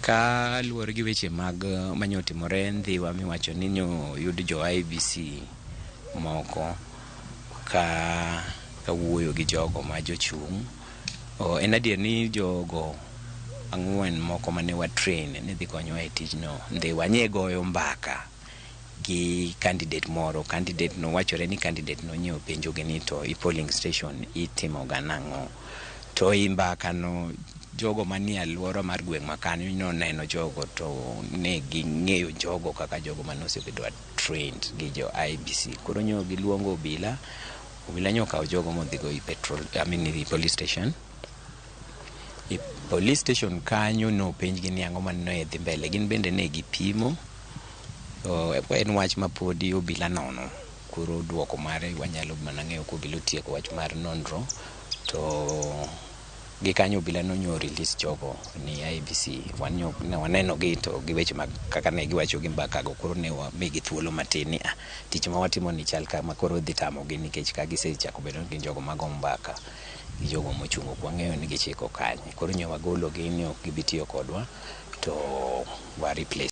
Ka luwore gi weche mag manyotimore Ndhiwa miwacho ni nyoyud jo IEBC moko ka kawuoyo gi jogo ma jochung'. En adier ni jogo ang'wen moko mane wa train ne dhi konyowa e tijno. Ndhiwa nye goyo mbaka gi candidate moro. Candidate no wachore ni candidate no nye openjo gi ni to i polling station itimo ga nang'o. To i mbaka no jogo manie alwora mar gweng' ma kanyo noneno jogo to ne ging'eyo jogo kaka jogo mane osebedo trained gi jo IEBC. Koro nyo giluongo obila, obila nyo okawo jogo modhigo i petrol, I mean i police station. I police station kanyo nopenjgi ni ang'o mane dhi mbele. Gin bende ne gipimo. En wach ma podi obila nono. Koro duoko mare wanyalo mana ng'eyo ka obila otieko wach mar nonro to gi kanyo obila nonyo release jogo ni IEBC. Wan nyo ne waneno gi to gi weche mag kaka ne giwacho gi mbaka go koro ne wamigi thuolo matin ni ah, tich ma watimo ni chal kama koro dhi tamogi nikech ka gisechako bedo ni gin jogo mago mbaka gi jogo mochung' ok wang'eyo ni gichiko kanye. Koro nyo wagolo gi ni ok gibi tiyo kodwa to wa replace.